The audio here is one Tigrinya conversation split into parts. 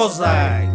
Mosaic.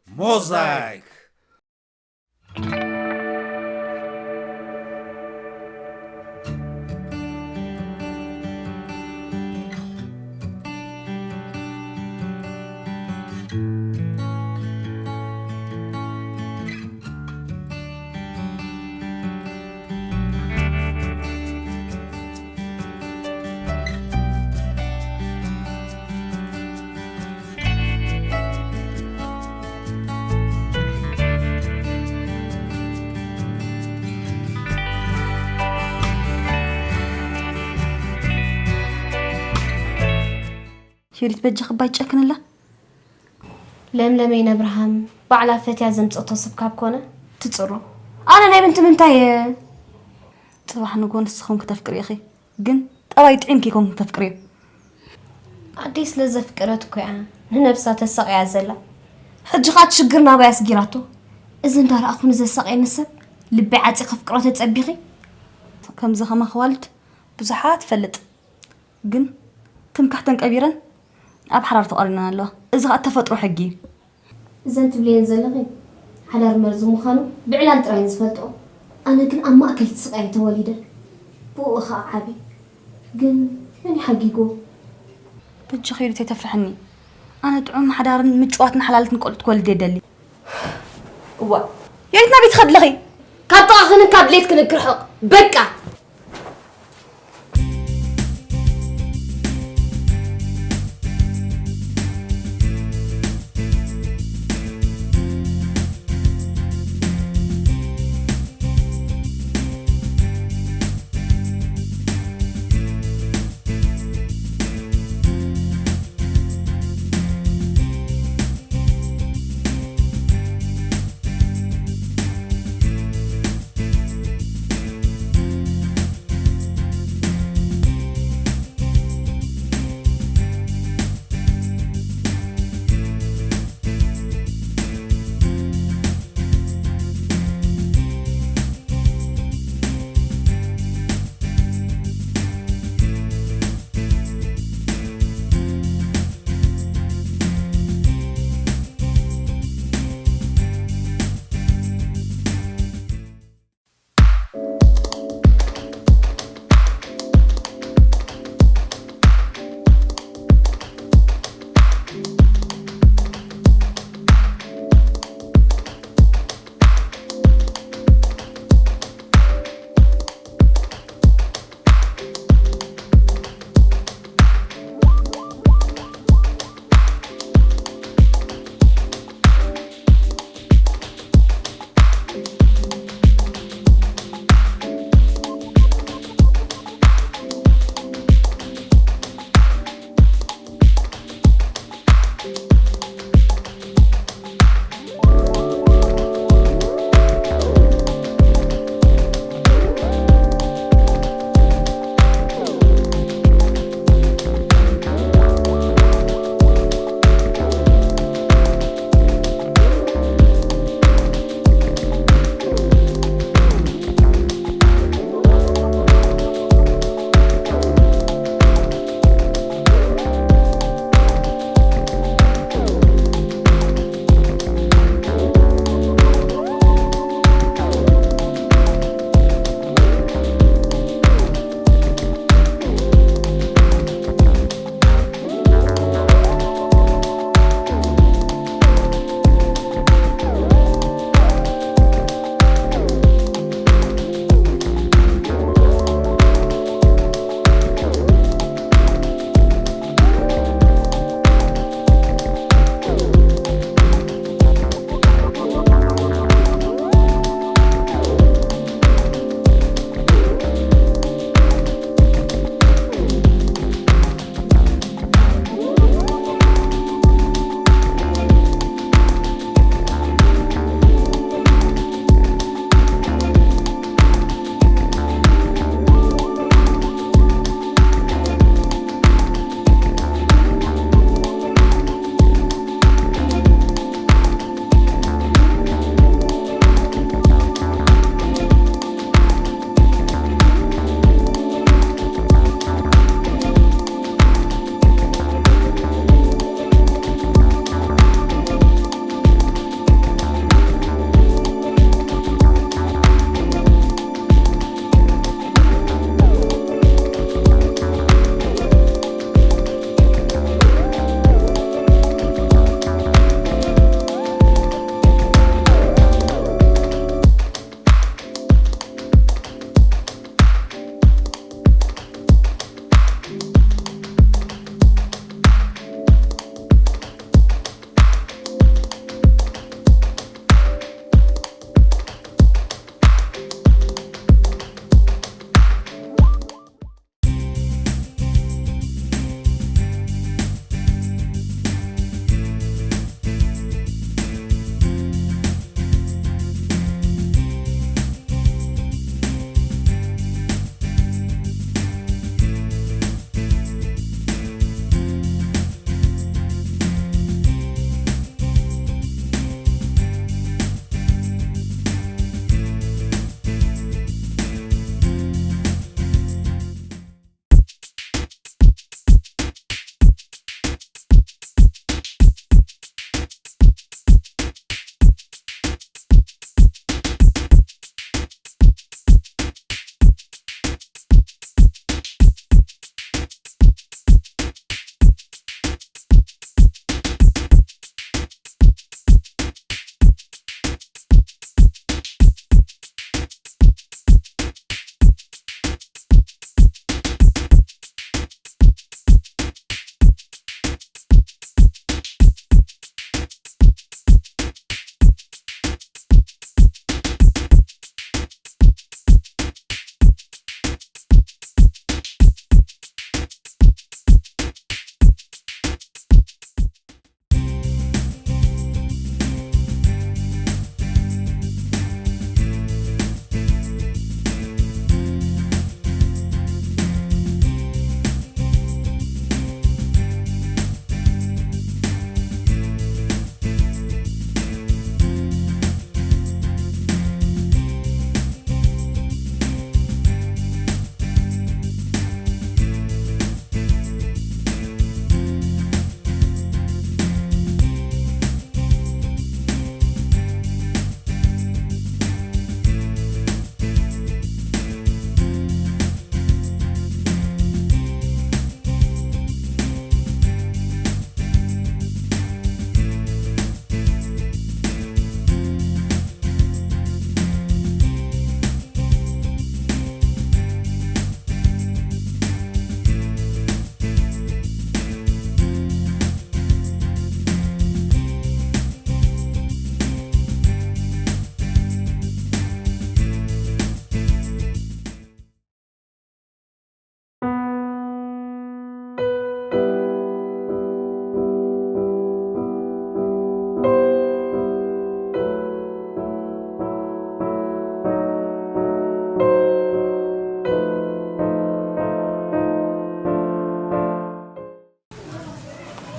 Mosaic. ሂሩት በጃ ክባይ ጨክንላ። ለምለመይ ነብርሃም ባዕላ ፈትያ ዘምጸቶ ሰብ ካብ ኮነ ትጽሮ። ኣነ ናይ ብንቲ ምንታይ እየ? ጽባሕ ንጎ ንስኹም ክተፍቅሪ ኢኺ፣ ግን ጠባይ ጥዒምኪ ይኮንኩም ተፍቅርዮ። ኣደይ ስለ ዘፍቀረት እኮ እያ ንነብሳ ተሳቕያ ዘላ። ሕጂ ኻት ሽግር ናባይ ኣስጊራቶ። እዚ እንዳረኣኹ ንዘሳቕየኒ ሰብ ልበይ ዓጺ ከፍቅሮ ተጸቢኺ? ከምዚ ኸማኺ ዋልድ ብዙሓት እፈልጥ፣ ግን ትምካሕተን ቀቢረን ኣብ ሓራር ተቓሪነን ኣለዋ። እዚ ኸኣ ተፈጥሮ ሕጊ እዩ። እዘን ትብልየን ዘለኺ ሓዳር መርዚ ምዃኑ ብዕላል ጥራይ እየን ዝፈልጥኦ። ኣነ ግን ኣብ ማእከል እቲ ስቓይ ተወሊደ፣ ብኡ ኸኣ ዓብየ። ግን መን እዩ ሓጊጉ? በጃኺ ሩተይ ተፍርሕኒ። ኣነ ጥዑም ሓዳርን ምጭዋትን ሓላለትን ቆልዑ ክትወልድ እየ ደሊ። እዋ፣ ዮዲት ናበይ ትኸዲ ኣለኺ? ካብ ጥቓኽንን ካብ ድሌትክንን ክርሕቕ። በቃ።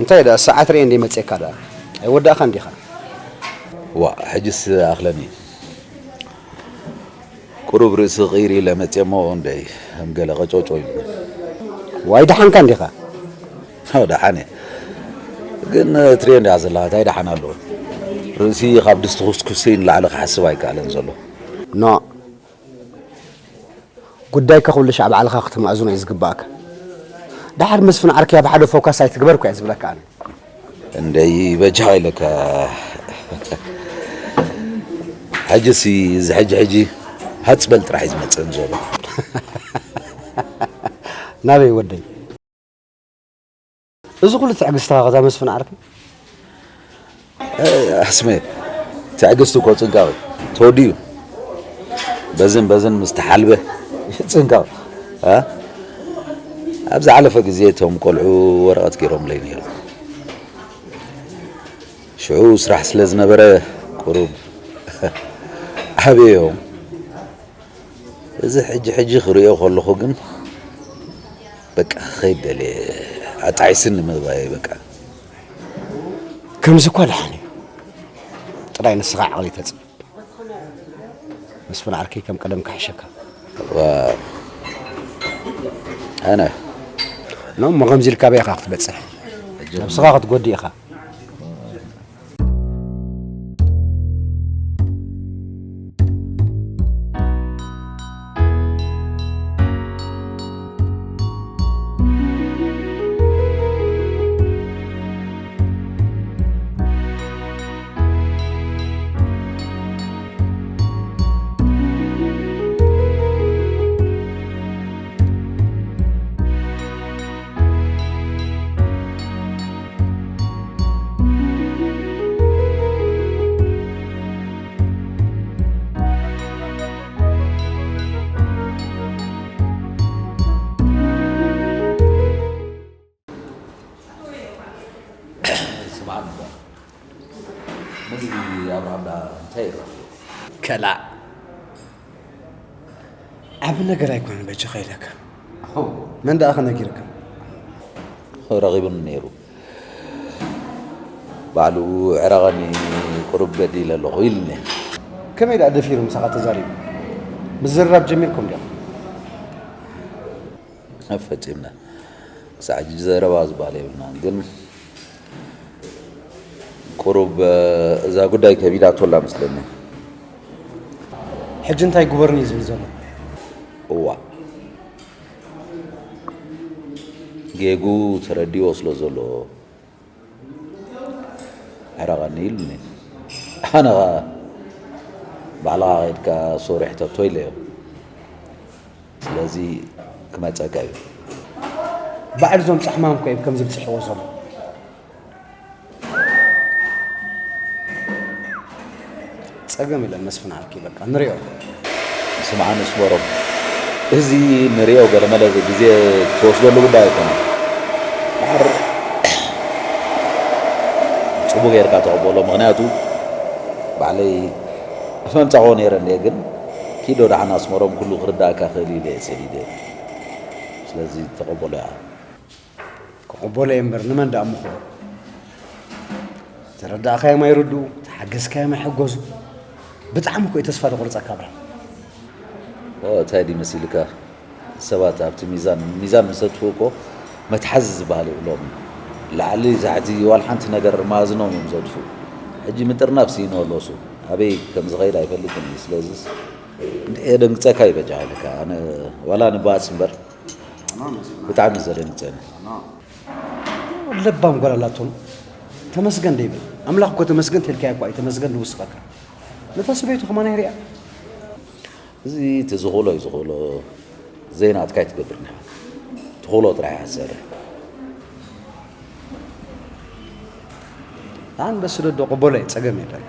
እንታይ ደኣ ሰዓት ርኤ እንደ መጽእካ ደኣ ኣይወዳእካ እንዲኻ። ዋ፣ ሕጅስ ኣኽለኒ። ቁሩብ ርእሲ ቕይር ኢለ መጽእ እሞ እንደይ ከም ገለ ቐጨውጨው ኢሉ። ዋይ ደሓንካ እንዲኻ። ኦ፣ ደሓን እየ። ግን ትሪኦ እንዲያ ዘለኻ፣ እንታይ ደሓን ኣለዎ? ርእሲ ካብ ድስቲ ኩስኩሲ ንላዕሊ ክሓስብ ኣይከኣለን ዘሎ። ኖ። ጉዳይካ ኩሉ ሻዕ ባዕልኻ ክትመኣዝኖ እዩ ዝግባእካ። ደሓር መስፍን ዓርከይ ኣብ ሓደ ፎካስ ኣይትግበር እኮ እየ ዝብለካ ኣነ። እንደይ በጃኻ ኢለካ። ሕጂ ሲ እዚ ሕጂ ሕጂ ሃጽ በል ጥራሕ እዩ ዝመጽእን ዘሎ። ናበይ ወደይ? እዚ ኩሉ ትዕግስትኻ ከዛ መስፍን ዓርከይ? ኣስመ፣ ትዕግስቲ እኮ ጽንቃቕ እዩ። ተወዲኡ። በዝን በዝን ምስ ተሓልበ ጽንቃቕ። እ? ኣብ ዝሓለፈ ግዜ እቶም ቆልዑ ወረቐት ገይሮምለይ ነይሮም። ሽዑ ስራሕ ስለ ዝነበረ ቁሩብ ዓብዮም። እዚ ሕጂ ሕጂ ክርእዮ ከለኹ ግን በቃ ክኸይድ ደልየ። ኣጣዒስኒ ምባይ በቃ። ከምዚ እኳ ደሓን እዩ። ጥራይ ንስኻ ዓቕሊ ተጽበ። መስፍን ዓርከይ ከም ቀደም ክሕሸካ። ዋ፣ ኣነ? ኖ፣ እሞ ከምዚ ኢልካ ኣበይ ኢኻ ክትበጽሕ? ነብስኻ ክትጎድእ ኢኻ። ስምዓኒ እባ። ነዚ ኣብርሃም ደኣ እንታይ ይረኽቦ? ከላእ። ዓቢ ነገር ኣይኮነን በጃኻ ኢለካ። መን ደኣ ከነጊርካ? ረኺቡኒ ነይሩ። ባዕሉ ዕረቐኒ ቁሩብ በዲለ ኣለኹ ኢሉኒ። ከመይ ደኣ ደፊሩ ምሳኻ ተዛሪቡ? ምዝርራብ ጀሚርኩም ዲኹም? ፈጺምና። ክሳዕ ሕጂ ዘረባ ዝበሃል የብልናን፣ ግን ቁሩብ፣ እዛ ጉዳይ ከቢዳቶ ኣላ መስለኒ። ሕጂ እንታይ ግበሩኒ እዩ ዝብል ዘሎ? እዋ። ጌጉ ተረዲዎ ስለ ዘሎ፣ ዕረቐኒ ኢሉኒ። ኣነ ኸኣ ባዕልኻ ኸይድካ ሶሪ ሕተቶ ኢለዮ። ስለዚ ክመጸካ እዩ። ባዕሉ እዞም ጻሕማም እኮ እዮም ከምዚ ብጽሕዎ ዘሎ። ጸገም የለን መስፍን ዓርከይ፣ በቃ ንሪኦ። ስምዓኒ ስመሮም፣ እዚ ንሪኦ ገለመለ ግዜ ትወስደሉ ጉዳይ ኣይኮነን። ድሓር ጽቡቕ ጌርካ ተቐበሎ፣ ምኽንያቱ ባዕለይ ምምጻእኩ ነይረ እንድየ፣ ግን ኪዶ ደሓን ኣስመሮም ኩሉ ክርዳእካ ክእል ኢለ እየ ሰዲደ። ስለዚ ተቐበሎ ኢኻ። ክቕበሎ እየ እምበር ንመን ደኣ ምኽሮ? ተረዳእካዮም ኣይርድኡ፣ ተሓገዝካዮም ኣይሕገዙ። ብጣዕሚ እኮ እዩ ተስፋ ዘቑርጸካ ኣብርሃም። ኦ፣ እንታይ ድዩ መሲልካ? ሰባት ኣብቲ ሚዛን፣ ሚዛን ምስ ዘጥፍኡ እኮ መትሓዚ ዝበሃል የብሎም። ላዕሊ ታሕቲ ዋላ ሓንቲ ነገር መኣዝኖም እዮም ዘጥፍኡ። ሕጂ ምጥርናፍ ስኢኑ ኣሎ እሱ። ኣበይ ከም ዝኸይድ ኣይፈልጥን እዩ። ስለዚስ እንድዒ የደንግጸካ እዩ በጃኻ ኢለካ። ኣነ ዋላ ንባስ እምበር ብጣዕሚ ዘደንግጸኒ። ለባም ጓል ኣላቶም ተመስገን ደይብል። ኣምላኽ እኮ ተመስገን ተልካያ እኳ እዩ ተመስገን ዝውስኸካ። ነታ ሰበይቱ ከማን ኣይሪኣ። እዚ እቲ ዝኽእሎ እዩ ዝኽእሎ። ዘይናትካ ኣይትገብርን ኢኻ። ትኽእሎ ጥራሕ ኢኻ ትሰርሕ። ኣንበስ ዶ ቅበሎ እዩ፣ ጸገም የለን።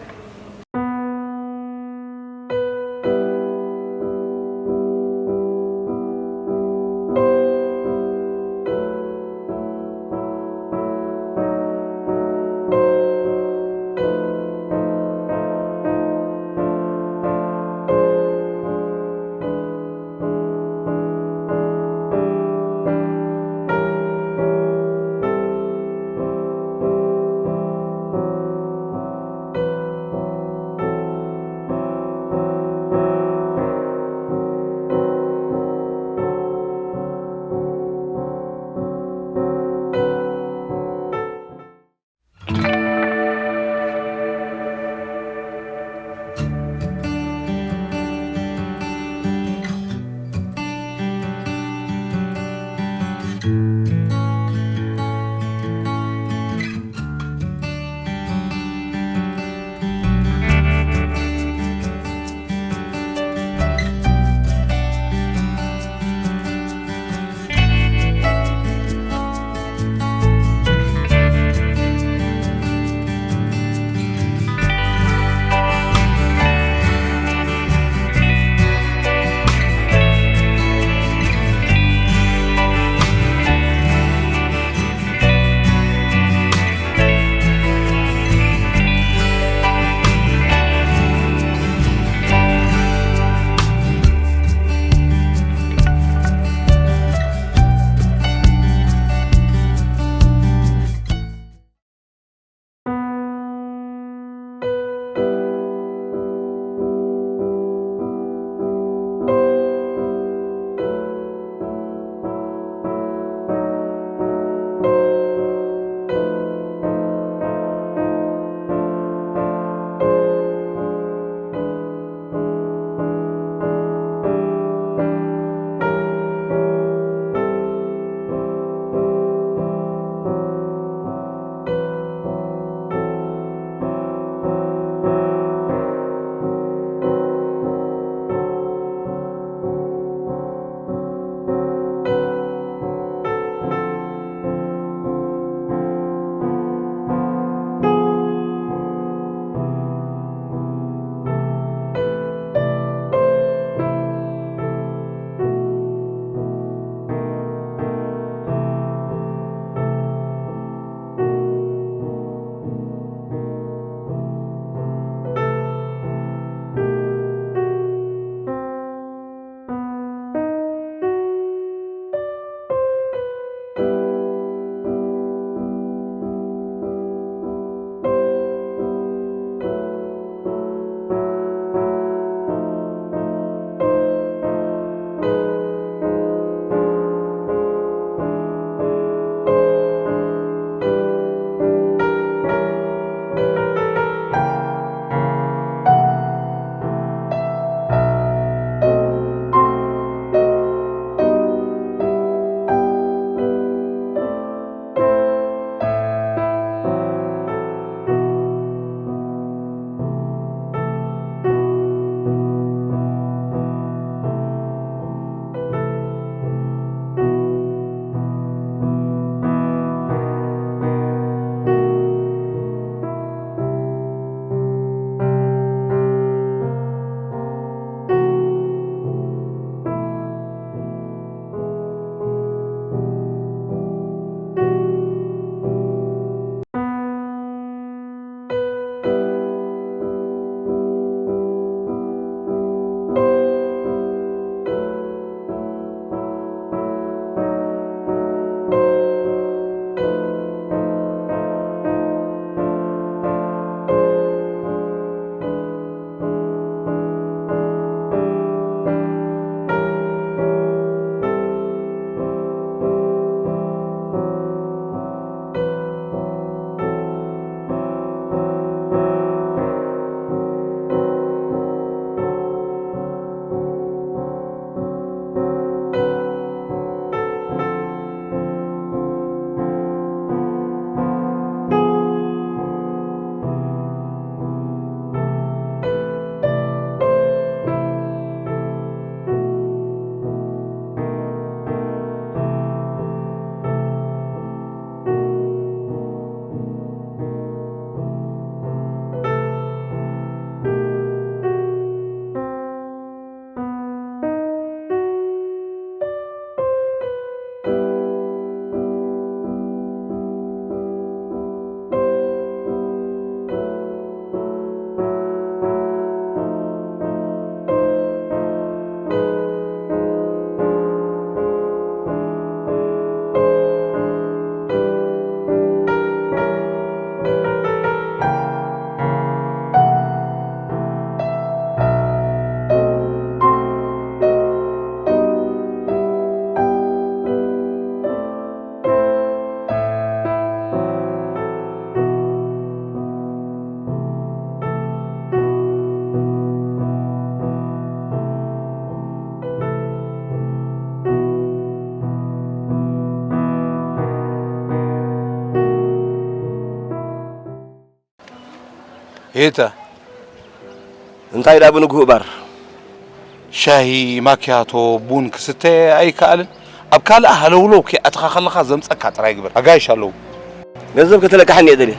እታ እንታይ ደኣ ብንግሁ ባር ሻሂ ማኪያቶ ቡን ክስተ ኣይከኣልን? ኣብ ካልእ ሃለውለው ከይኣተኻ ከለኻ ዘምጸካ ጥራይ ግበር። ኣጋይሽ ኣለዉ። ገንዘብ ከተለቃሕ እኒኤ ደልየ።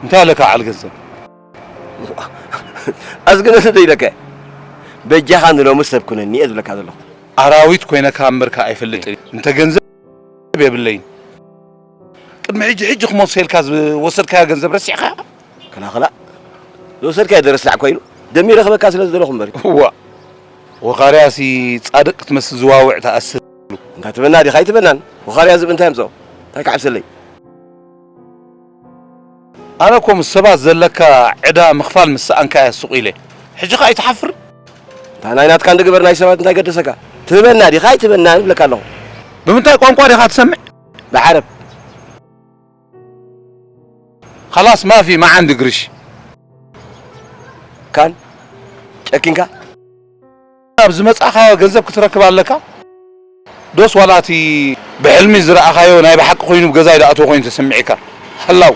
እንታይ ኣለካ በዓል ገንዘብ? ኣዝግነስ ዶ ኢለካ? በጃኻ ንሎሚ ሰብ ኩነኒ እየ ዝብለካ ዘለኹ። ኣራዊት ኮይነካ እምበርካ ኣይፈልጥን። እንተ ገንዘብ የብለይን። ቅድሚ ሕጂ ሕጂ ክመልሶ ኢልካ ዝወሰድካዮ ገንዘብ ረሲዕካ? ከላኸላ ዝወሰድካዮ ደረስላዕ ኮይኑ ደሚረ ክበካ ስለ ዝደለኹ እምበር። እዋ ወኻርያሲ ጻድቕ ክትመስል ዝዋውዕ ተኣስር። እንካ ትበና ዲኻ ኣይትበናን? ወኻርያ ዝብ እንታይ ምፅኦ? እንታይ ክዓብሰለይ? ኣነ እኮ ምስ ሰባት ዘለካ ዕዳ ምኽፋል ምስ ሰኣንካ እየ ሱቕ ኢለ። ሕጂ ኸኣ ኣይትሓፍርን? እንታ ናይ ናትካ እንድግበር ናይ ሰባት እንታይ ገደሰካ? ትበና ዲኻ ኣይትበናን እብለካ ኣለኹ። ብምንታይ ቋንቋ ዲኻ ትሰምዕ? ብዓረብ። خلاص ما في ما عندي قرش. ካን ጨኪንካ ኣብ ዝመጻኻዮ ገንዘብ ክትረክብ ኣለካ ዶስ ዋላ እቲ ብሕልሚ ዝረኣኻዮ ናይ ብሓቂ ኮይኑ ብገዛይ ዝኣተወ ኮይኑ ተሰሚዕካ? ሃላው።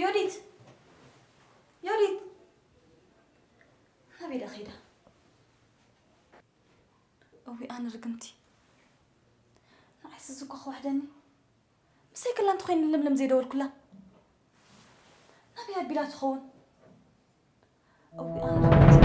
ዮዲት፣ ዮዲት፣ ናበይ ደኣ ኸይዳ? እዊ ኣነ ርግምቲ፣ ንዓይስ እዚ እኮ ክወሕደኒ። ምሳይ ከላ እንተኾይኑ ለምለም ዘይደወልኩላ ናበይ ኣቢላ ትኸውን? እዊ ኣነ ርግምቲ።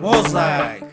Mosaic.